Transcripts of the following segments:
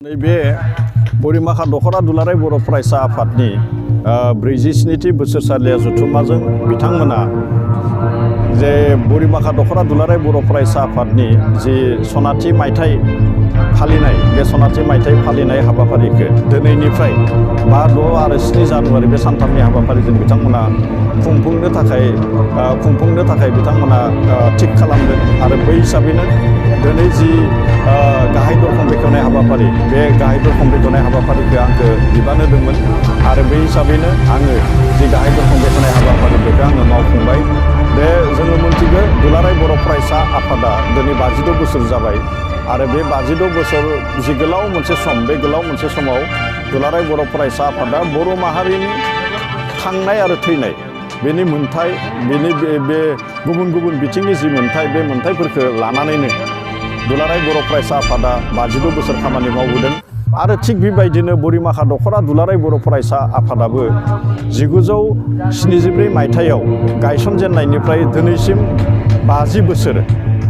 नैबे बोरिमाखा दख'रा दुलाराय बर' फरायसा आफादनि 47थि बोसोरसालिया जथुम्माजों बिथांमोना जे बोरिमाखा दख'रा दुलाराय बर' फरायसा आफादनि जि सनाथि मायथाइ फालिनाय बे सनाथि मायथाइ फालिनाय हाबाफारिखौ दिनैनिफ्राय 5, 6 आरो 7 जानुवारि बे सानथामनि हाबाफारिजों बिथांमोना खुंफुंनो थाखाय बिथांमोना थिक खालामदों आरो बै हिसाबैनो दिनै जि गाहाय दरखं बेखेवनाय हाबाफारि बे गाहाय दरखं बेखेवनाय हाबाफारिखौ आंखौ बिबान होदोंमोन आरो बै हिसाबैनो आङो जि गाहाय दरखं बेखेवनाय हाबाफारि बेखौ आङो मावफुंबाय। बे जोङो मोनथिगौ दुलाराय बर' फरायसा आफादा दिनै 56 बोसोर जाबाय आरो बे 56 बोसोर जि गोलाव मोनसे सम बे गोलाव मोनसे समाव दुलाराय बर' फरायसा आफादा बर' माहारिनि थांनाय आरो थैनाय बेनि मोन्थाय बेनि बे गुबुन गुबुन बिथिंनि जि मोन्थाय बे मोन्थायफोरखौ लानानैनो दुलाराय बर' फरायसा आफादा 56 बोसोर खामानि मावबोदों आरो थिग बेबायदिनो बोरिमाखा दख'रा दुलाराय बर' फरायसा आफादाबो 1974 मायथाइयाव गायसनजेननायनिफ्राय दिनैसिम 50 बोसोर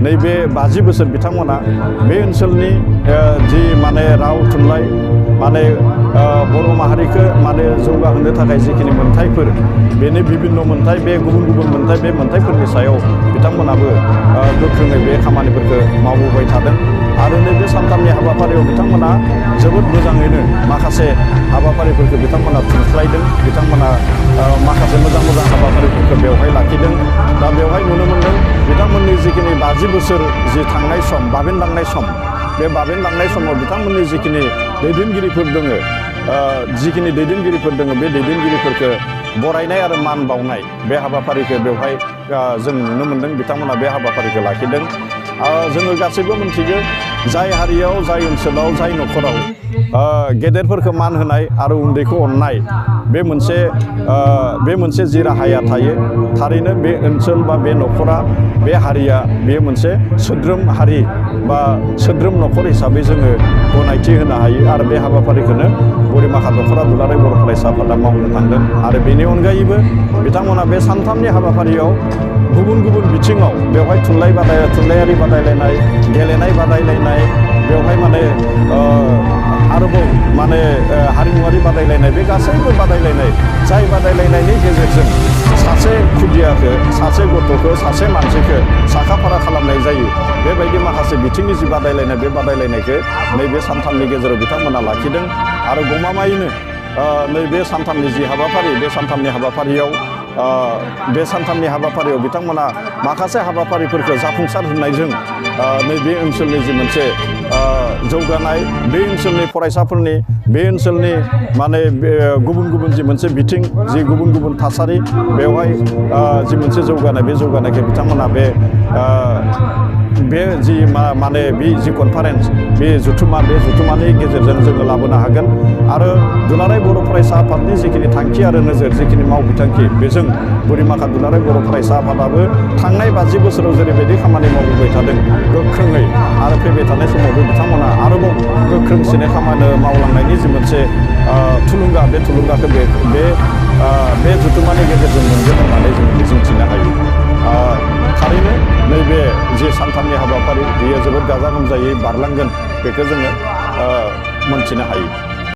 नैबे 50 बोसोर बिथांमोना बे ओनसोलनि जि माने राव थुनलाइ माने बर' माहारिखौ माने जौगाहोनो थाखाय जिखिनि मोन्थायफोर बेनि बिभिन्न मोन्थाय बे गुबुन गुबुन मोन्थाय बे मोन्थायफोरनि सायाव बिथांमोनाबो गोख्रोङै बे खामानिफोरखौ मावबोबाय थादों आरो नैबे सानथामनि हाबाफारियाव बिथांमोना जोबोद मोजाङैनो माखासे हाबाफारिफोरखौ बिथांमोना खुंस्लायदों बिथांमोना माखासे मोजां मोजां हाबाफारिफोरखौ बेवहाय लाखिदों। दा बेवहाय नुनो मोन्दों बिथांमोननि जिखिनि 50 बोसोर जि थांनाय सम बाबेनलांनाय सम बे बाबेनलांनाय समाव बिथांमोननि जिखिनि दैदेनगिरिफोर दङ बे दैदेनगिरिफोरखौ बरायनाय आरो मान बावनाय बे हाबाफारिखौ बेवहाय जों नुनो मोन्दों बिथांमोना बे हाबाफारिखौ लाखिदों। जोङो गासैबो मिन्थिगौ जाय हारियाव जाय ओनसोलाव जाय न'खराव गेदेरफोरखौ मान होनाय आरो उन्दैखौ अननाय बे मोनसे जि राहाया थायो थारैनो बे ओनसोल बा बे न'खरा बे हारिया बेयो मोनसे सोद्रोम हारि बा सोद्रोम न'खर हिसाबै जोङो गनायथि होनो हायो आरो बे हाबाफारिखौनो बोरिमाखा दख'रा दुलाराय बर' फरायसा आफादा मावनो थांदों आरो बेनि अनगायैबो बिथांमोना बे सानथामनि हाबाफारियाव गुबुन गुबुन बिथिङाव बेवहाय थुनलाइयारि बादायलायनाय गेलेनाय बादायलायनाय बेवहाय माने आरोबाव माने हारिमुवारि बादायलायनाय बे गासैबो बादायलायनाय जाय बादायलायनायनि गेजेरजों सासे खुदियाखौ सासे गथ'खौ सासे मानसिखौ साखाफारा खालामनाय जायो बेबायदि माखासे बिथिंनि जि बादायलायनाय बे बादायलायनायखौ नैबे सानथामनि गेजेराव बिथांमोना लाखिदों आरो गमामायैनो नैबे सानथामनि जि हाबाफारि बे सानथामनि हाबाफारियाव बिथांमोना माखासे हाबाफारिफोरखौ जाफुंसार होनायजों नैबे ओनसोलनि जि मोनसे जौगानाय बे ओनसोलनि फरायसाफोरनि बे ओनसोलनि माने गुबुन गुबुन जि मोनसे बिथिं जि गुबुन गुबुन थासारि बेवहाय जि मोनसे जौगानाय बे जौगानायखौ बिथांमोना बे जि माने बे जि कनफारेन्स बे जुथुम्मानि गेजेरजों जोङो लाबोनो हागोन आरो दुलाराय बर' फरायसा आफादनि जिखिनि थांखि आरो नोजोर जिखिनि मावबिथांखि बेजों बोरिमाखा दुलाराय बर' फरायसा आफादाबो थांनाय 50 बोसोराव जेरैबायदि खामानि मावबोबाय थादों गोख्रोङै आरो फैबाय थानाय समावबो बिथांमोना आरोबाव गोख्रोंसिनै खामानि मावलांनायनि जि मोनसे थुलुंगा बे थुलुंगाखौ बे जुथुम्मानि गेजेरजों मोनगोन होननानै जों मिजिंथिनो हायो। थारैनो नैबे जि सानथामनि हाबाफारि बेयो जोबोद गाजा गोमजायै बारलांगोन बेखौ जोङो मोनथिनो हायो।